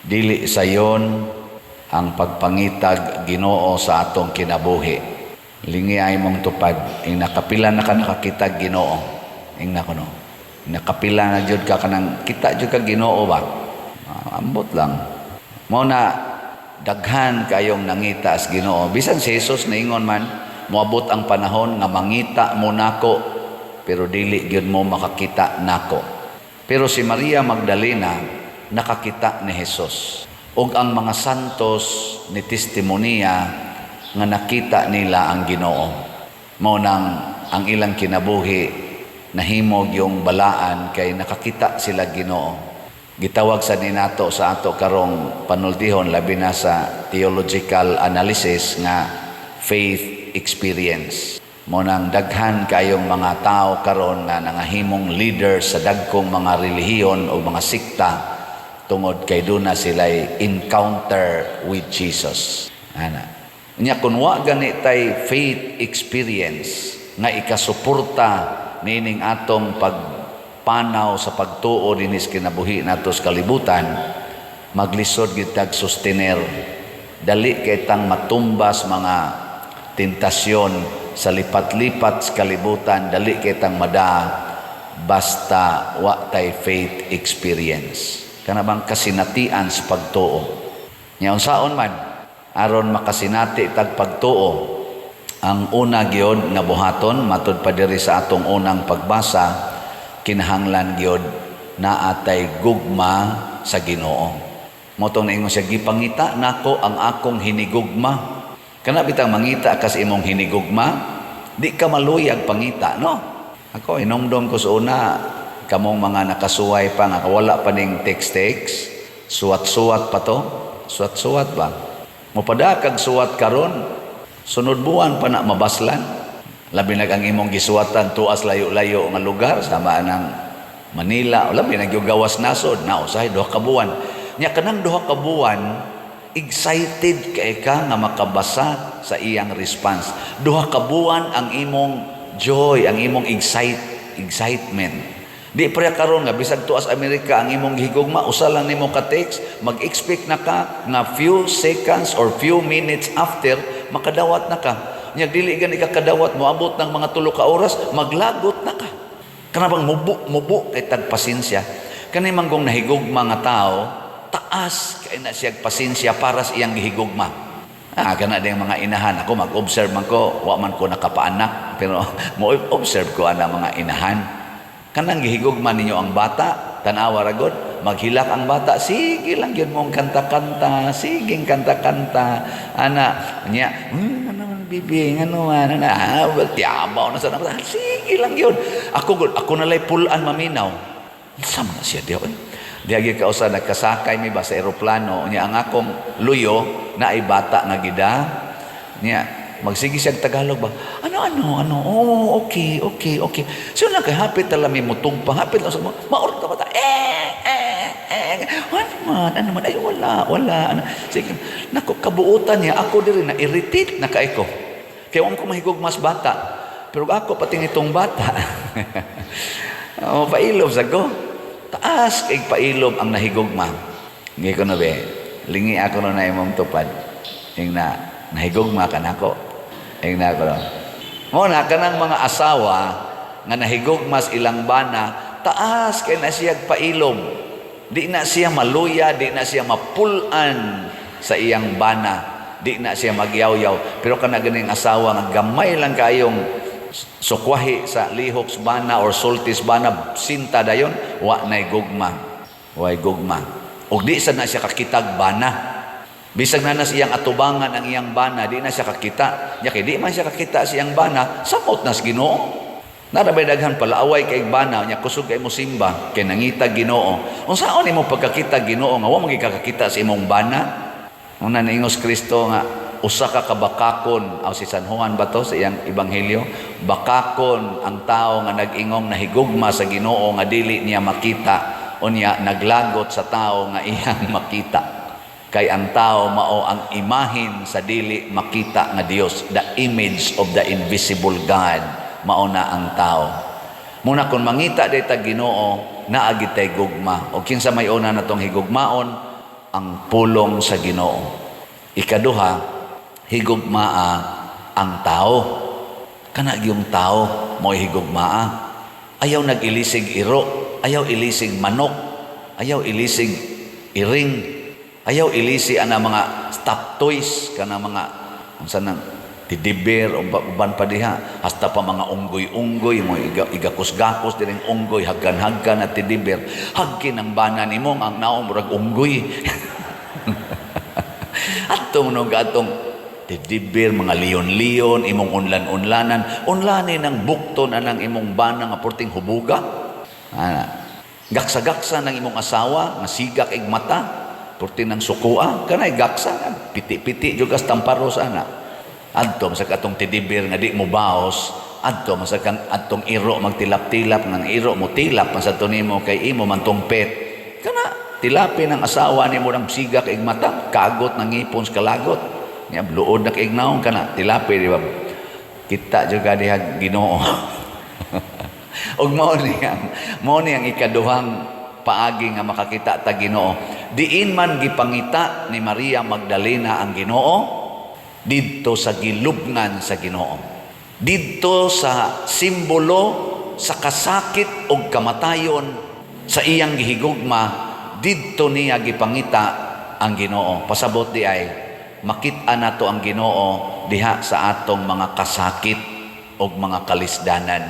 Dili sayon ang pagpangitag Ginoo sa atong kinabuhi. Lingi ay mong tupad, ing nakapila na ka nakakitag Ginoo. Ing na kuno. Nakapila na jud ka kanang kita jud ka Ginoo ba? Ah, ambot lang. Mao na daghan kayong nangita sa Ginoo. Bisan si Jesus niingon man, moabot ang panahon nga mangita mo nako pero dili gyud mo makakita nako. Pero si Maria Magdalena nakakita ni Jesus. Ug ang mga santos ni testimonya nga nakita nila ang Ginoo. Mao nang ang ilang kinabuhi nahimog yung balaan kay nakakita sila Ginoo. Gitawag sa ninato sa ato karong panultihon, labi na sa theological analysis, nga faith experience. Mao nang daghan kayong mga tao karon nga nangahimong leader sa dagkong mga relihiyon o mga sikta tungod kay duna sila'y encounter with Jesus. Ana. Nya kun wa gani tay faith experience nga ikasuporta niining atong pagpanaw sa pagtuo dinis kinabuhi nato sa kalibutan, maglisod gyud tag sustener. Dali kay tang matumbas mga tentasyon sa lipat-lipat sa kalibutan, dali kay tang mada basta wa tay faith experience. Kana bang kasinatian sa pagtuo. Nya unsaon man aron makasinati tag pagtuo? Ang una gyud nga buhaton, matud pa diri sa atong unang pagbasa, kinahanglan gyud naa tay gugma sa Ginoo. Mao tong naingon siya, "Gipangita nako ang akong hinigugma." Kana bitang mangita ka sa imong hinigugma, di ka maluyag pangita, no? Ako, inumdum ko sa una, kamong mga nakasuway pa nga wala pa ning text-text, suwat-suwat pa to. Suwat-suwat ba? Mopada kag suwat karon, sunod buwan pa na mabaslan. Labi na ang imong gisuwatan tuas layo-layo nga lugar sama ng Manila, o labi na gyud gawas nasod na usahay 2 ka buwan. Nya kanang 2 ka buwan, excited kay ka nga makabasa sa iyang response. 2 ka buwan ang imong joy, ang imong excitement. Di pre karon nga bisag tuas Amerika ang imong gihigugma, usa lang nimo ka text, mag-expect na ka nga few seconds or few minutes after makadawat na ka. Nya dili gani ka kadawat, moabot ng mga 3 ka oras, maglagot na ka. Kana bang mubo mubo kay tag pasensya. Kani manggong nahigugma nga tao, taas kay na siya pasensya para sa iyang gihigugma. Ah, kana din mga inahan. Ako mag-observe man ko, wa man ko nakapaanak, pero mo-observe ko ana mga inahan. Kanang gihigugma ninyo ang bata, tanawa ra gud, maghilak ang bata, sige lang gyud mong kanta-kanta, sige kanta-kanta. Ana, nya, ano man bibi, ano man, ana, ah, well, tiyabaw na sa sige lang gyud. Ako gud, ako nalay pulan maminaw. Sama na siya diya. Diya gyud kausa nagkasakay mi ba sa eroplano, nya ang akong luyo na ay bata nga gida. Nya magsige siya Tagalog ba? Ano, ano, ano? Oh, okay. So na kay hapit tala mi mutugpa, hapit lang sa maurot ka bata. Eh, eh, eh. Ano man, ano man? Ay, wala, wala. Ano. Sige, nako, kabuutan niya, ako diri na irritate na kay ko. Kaya ko mahigugmas bata. Pero ako pati itong bata. Oh, pailob sa ko. Taas kay pailob ang nahigugma. Hindi ko na be. Lingi ako na imong tupad. Ing na nahigugma ka nako. Ing na ko. Mo na kanang mga asawa nga nahigugmas ilang bana, taas kay na siya pailob. Di na siya maluya, di na siya mapulan sa iyang bana. Di na siya magyaw-yaw. Pero kana ganing asawa nga gamay lang kayong sukwahi sa lihok sa bana or sultis bana, sinta dayon, wa nay gugma. Way gugma. Og di sad na siya kakitag bana. Bisag na na siyang atubangan ang iyang bana, di na siya kakita. Nya kay di man siya kakita sa iyang bana, samot na sa Ginoo. Narabay daghan palaaway kay bana, nya kusog kay mo simba, kay nangita Ginoo. Unsaon nimo pagkakita Ginoo nga wa man kakita sa imong bana? Una niingos Kristo nga usa ka kabakakon, aw si San Juan ba to sa iyang ebanghelyo, bakakon ang tao nga nag-ingong nahigugma sa Ginoo nga dili niya makita, unya naglagot sa tao nga iyang makita. Kay ang tao mao ang imahin sa dili makita nga Dios, the image of the invisible God, mao na ang tao. Muna kung mangita day ta Ginoo, naa gid tay gugma. O kinsa may una natong higugmaon, ang pulong sa Ginoo. Ikaduha, higugmaa ang tao. Kana gyung tao mo higugmaa. Ayaw nag-ilisig iro, ayaw ilisig manok, ayaw ilisig iring, ayaw ilisi ana mga stuffed toys, kana mga unsa nang teddy bear o uban pa diha, hasta pa mga unggoy-unggoy mo igakos-gakos diring unggoy, hagkan-hagkan na teddy bear, hagkin ang bana nimo, ang naong murag unggoy. Atong no atong teddy bear, mga leon-leon, imong unlan-unlanan, unlanin ang bukton anang imong bana nga porting hubuga. Ana. Gaksa-gaksa ng imong asawa, nga sigak ig mata, porting ng sukua, kanay gaksa, piti-piti jud kas tamparos ana. Adto sa katong teddy bear nga di mo baos, adto man sa kang adtong iro magtilap-tilap, nang iro mo tilap man sa nimo kay imo man tong pet. Kana tilapi ng asawa nimo ng sigak ig mata, kagot ng ngipon sa kalagot. Nya luod na kaig naong kana tilapi, di ba? Kita juga diha Ginoo. Ug mao ni ang ikaduhang paagi nga makakita ta Ginoo. Diin man gipangita ni Maria Magdalena ang Ginoo? Didto sa gilubngan sa Ginoo. Didto sa simbolo sa kasakit og kamatayon sa iyang gihigugma, didto niya gipangita ang Ginoo. Pasabot di ay makit-a nato ang Ginoo diha sa atong mga kasakit og mga kalisdanan.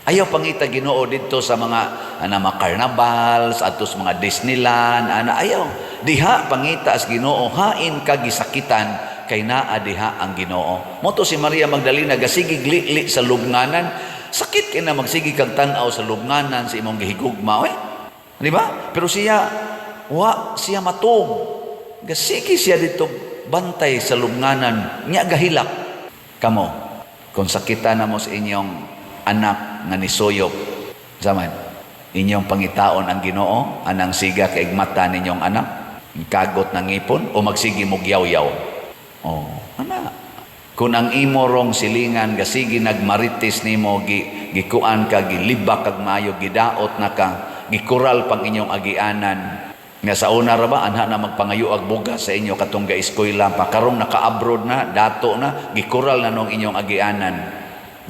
Ayaw pangita Ginoo didto sa mga ana mga carnivals, adto sa mga Disneyland, ana, ayaw. Diha pangita as Ginoo, hain ka gisakitan kay naa diha ang Ginoo. Mao to si Maria Magdalena gasigig li sa lubnganan. Sakit kay na magsigi kag tan-aw sa lubnganan sa imong gihigugma, oy. Di ba? Pero siya wa siya matug. Gasigi siya dito bantay sa lubnganan, nya gahilak. Kamo, kung sakitan na mo sa inyong anak nga nisuyop, zaman, inyong pangitaon ang Ginoo, anang siga kay mata ninyong anak, kagot ng ngipon, o magsigi mo yaw-yaw? Oh, ana. Kung ang imo rong silingan gasigi nagmarites nimo, gikuan ka, gilibak kag maayo, gidaot na ka, gikural pang inyong agianan nga sa una ra ba anha na magpangayo ag bugas sa inyo katong ga-eskwela pa, karong naka-abroad na, dato na, gikural na nung inyong agianan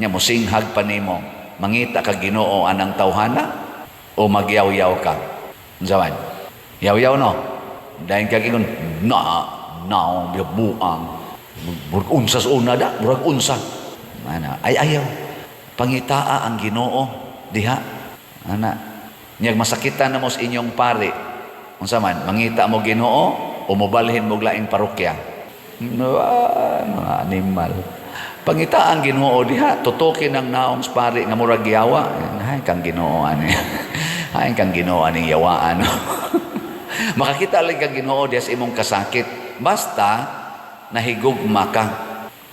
nya, mosinghag pa nimo, mangita ka Ginoo anang tawhana o magyaw-yaw ka? Unsa man, yaw-yaw, no? Dahil kag ingon na na buang murag unsa sa una da, murag unsa ana, ay ayaw pangitaa ang Ginoo diha ana. Nyag masakitan na mo sa inyong pari, unsa man, mangita mo Ginoo o mobalhin mo laing parokya? No, mga animal. Pangita ang Ginoo diha, tutukin ang naong sa pari nga murag yawa. Ay kang Ginoo ani. Ay kang Ginoo aning yawaan. Makakita lang kang Ginoo diha sa imong kasakit. Basta nahigugma ka.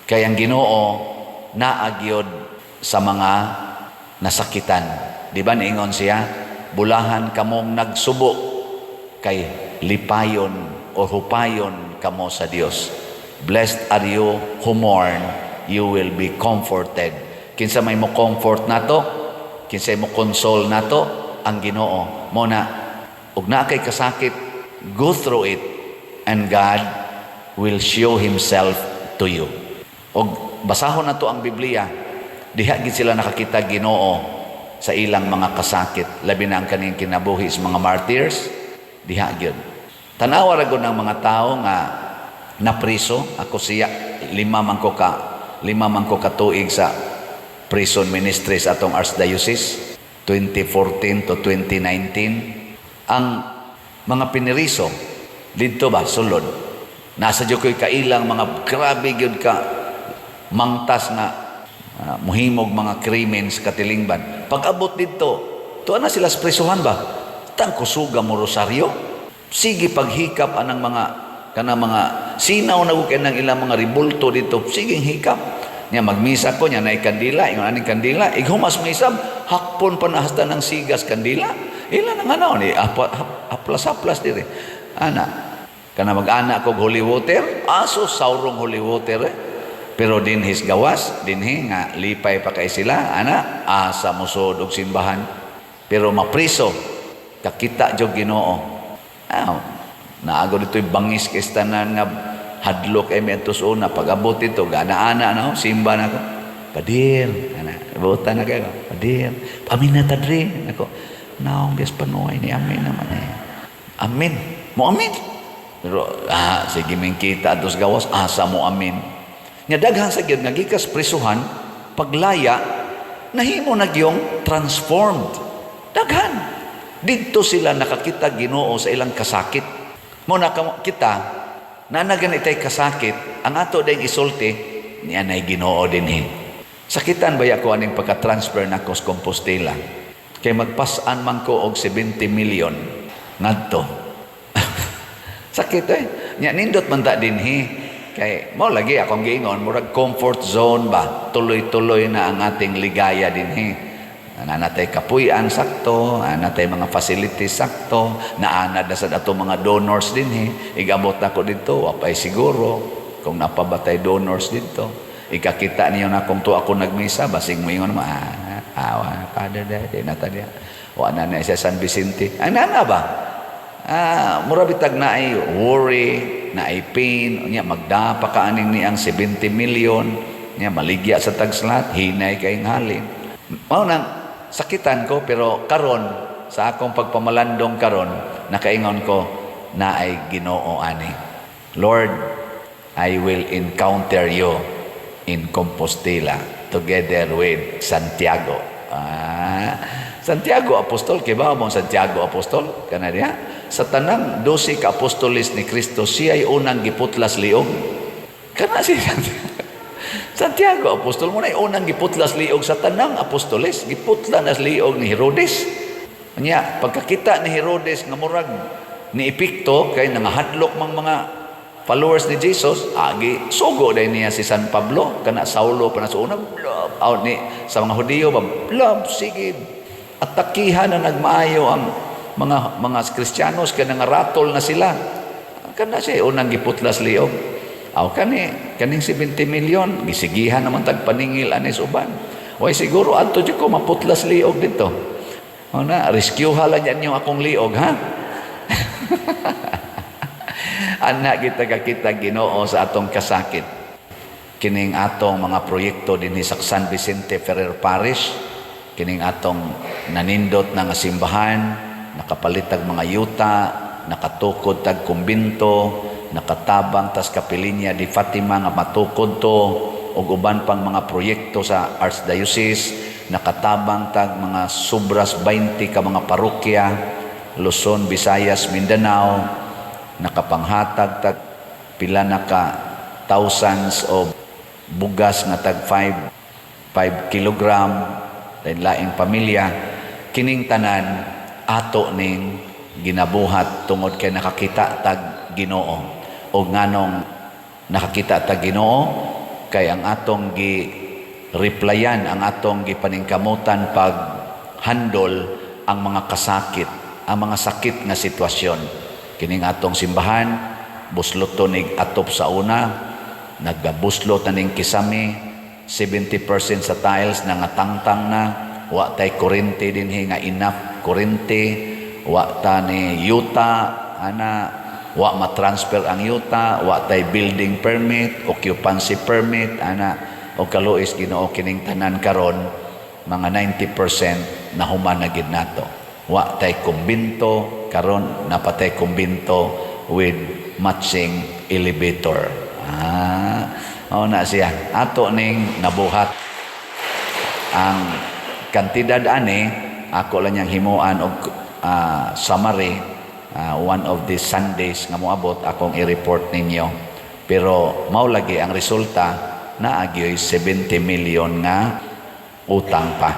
Kay ang Ginoo naagyod sa mga nasakitan. Di ba niingon siya, "Bulahan kamong nagsubo kay lipayon o hupayon kamo sa Dios." Blessed are you who mourn, you will be comforted. Kinsa may mo comfort nato? Kinsa mo console nato? Ang Ginoo. Mo na ug naa kay kasakit, go through it and God will show himself to you. Og basahon nato ang Biblia. Diha gid sila nakakita Ginoo sa ilang mga kasakit, labi na ang kaning kinabuhi sa mga martyrs, diha gyud. Tanawa ra gud ng mga tao nga napriso. Ako siya, 5 man ko ka tuig sa prison ministry sa atong archdiocese, 2014 to 2019. Ang mga piniriso didto ba sulod, nasa jud ko'y kailang mga grabe gyud ka mangtas nga muhimog mga krimen sa katilingban. Pag abot didto, tuwa na sila sa prisuhan ba, tang kusuga mo rosaryo, sige paghikap anang mga kanang mga sinaw na kay ng ilang mga ribulto dito, sige hikap nya, magmisa ko nya nay kandila, ingon aning kandila, ighumas misa, hakpon pa na hasta ng sigas kandila, ila nang ano ni haplas-haplas dire ana. Kana mag-ana kog holy water, aso saurong holy water, eh. Pero dinhis gawas dinhi nga lipay pa kay sila ana, asa mosud og simbahan, pero mapriso, kakita jud Ginoo. Naago dito'y bangis kay tanan nga hadlok ay mi adto sa una. Pag-abot dito, gana-ana na ako, simba na ako. "Padir," ana, butan na kayo. "Padir, amin na tadri." Ako, naong bias panuay ni amin naman eh. Amin. Mo amin. Pero, sige ming kita atos gawas, asa mo amin. Nga daghan sa gyud nga gikas prisuhan, paglaya, nahimo na gyung transformed. Daghan. Didto sila nakakita Ginoo sa ilang kasakit. Mo na kita, na na ganitay kasakit, ang ato ding isulti, niya na'y Ginoo dinhi. Sakitan ba ko aning pagka-transfer nako sa Compostela? Kay magpasan man ko og 70 million ngadto. Sakit eh. Nya nindot man ta dinhi. Kay mo lagi akong giingon, murag comfort zone ba? Tuloy-tuloy na ang ating ligaya dinhi. Natay kapuy-an sakto, natay mga facilities sakto, naanad na sa ato mga donors dinhi. Igabot nako dito, wapay siguro kung napabatay donors dito. Ikakita niyo na kung to ako nagmisa, basing mo ingon mo, ah, father da, di na ta diya. Wa na na siya San Vicente. Ay, nana ba? Mura bitag na ay worry, na ay pain, nya magdapa ka aning ni ang 70 million, nya maligya sa tagslat, hinay kay halin. Mao nang sakitan ko, pero karon sa akong pagpamalandong karon, nakaingon ko na ay Ginoo ani. Lord, I will encounter you in Compostela together with Santiago. Santiago Apostol, kay ba mo Santiago Apostol? Kana diha? Sa tanang 12 ka apostoles ni Kristo, siya ay unang giputlas liog. Kana si Santiago. Santiago Apostol mo na unang giputlas liog sa tanang apostoles, giputla na liog ni Herodes. Nya, pagkakita ni Herodes nga murag ni epekto kay nangahadlok mang mga followers ni Jesus, agi sugo dahil niya si San Pablo, kana Saulo pa na sa una, love, out ni sa mga Hudiyo ba, love, sige, atakihan na nagmaayo ang mga Kristiyanos kay nangaratol na sila. Kana siya unang giputlas liog. Aw kani kaning 70 million gisigihan naman tag paningil anis uban. Way siguro adto jud ko maputlas liog dito. O na, rescue lang yan yung akong liog, ha? Ana kita kakita Ginoo sa atong kasakit. Kining atong mga proyekto dinhi sa San Vicente Ferrer Parish, kining atong nanindot na nga simbahan, nakapalitag mga yuta, nakatukod tag kumbinto, nakatabang tas Kapilinya di Fatima nga matukod to, ug uban pang mga proyekto sa Archdiocese, nakatabang tag mga sobras 20 ka mga parokya, Luzon, Visayas, Mindanao, nakapanghatag tag pila na ka thousands of bugas nga tag 5 kilogram lain laing pamilya. Kining tanan ato ning ginabuhat tungod kay nakakita tag Ginoo. O nganong nakakita tag Ginoo? Kay ang atong gi replyan, ang atong gipaningkamutan pag handle ang mga kasakit, ang mga sakit nga sitwasyon. Kining atong simbahan, buslot to nig atop sa una, naggabuslot na ning kisame, 70% sa tiles na nga tangtang na, wa tay kurente dinhi nga enough kurente, wa ta ni yuta ana, wa ma-transfer ang yuta, wa tay building permit, occupancy permit ana. O kaluis Ginoo, kining tanan karon mga 90% nahuman na gid nato. Wa tay kumbinto, karon napatay kumbinto with matching elevator. Mao na siya ato ning nabuhat. Ang kantidad ani ako lang niyang himuan og summary one of these Sundays nga moabot, akong i-report ninyo. Pero mao lagi ang resulta, naagyoy 70 million nga utang pa.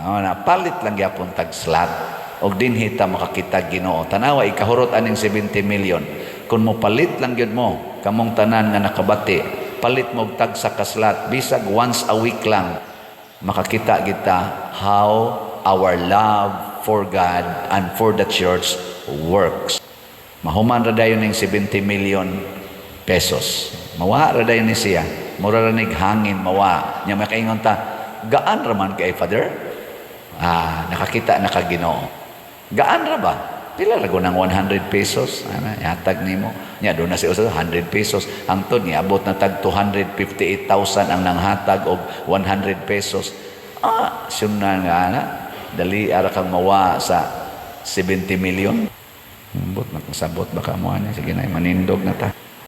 Mao na, palit lang gyapon tag slot og dinhi ta makakita Ginoo. Tanawa, ikahurot aning 70 million. Kung mo palit lang gyud mo, kamong tanan nga nakabati, palit mo og tagsa ka slot bisag once a week lang, makakita kita how our love for God and for the church works. Mahuman ra dayon ning 70 million pesos. Mawa ra dayon ni siya. Mura ra nig hangin mawa. Nya makaingon ta, "Gaan ra man kay Father." Nakakita na ka Ginoo. Gaan ra ba? Pila ra ng 100 pesos ana ihatag nimo. Nya duna si usa 100 pesos hangtod niabot na tag 258,000 ang nanghatag og 100 pesos. Ah, syuna nga ana. Dali ara kang mawa sa 70 million. Ambot, nakasabot baka mo ani. Sige na, manindog na ta.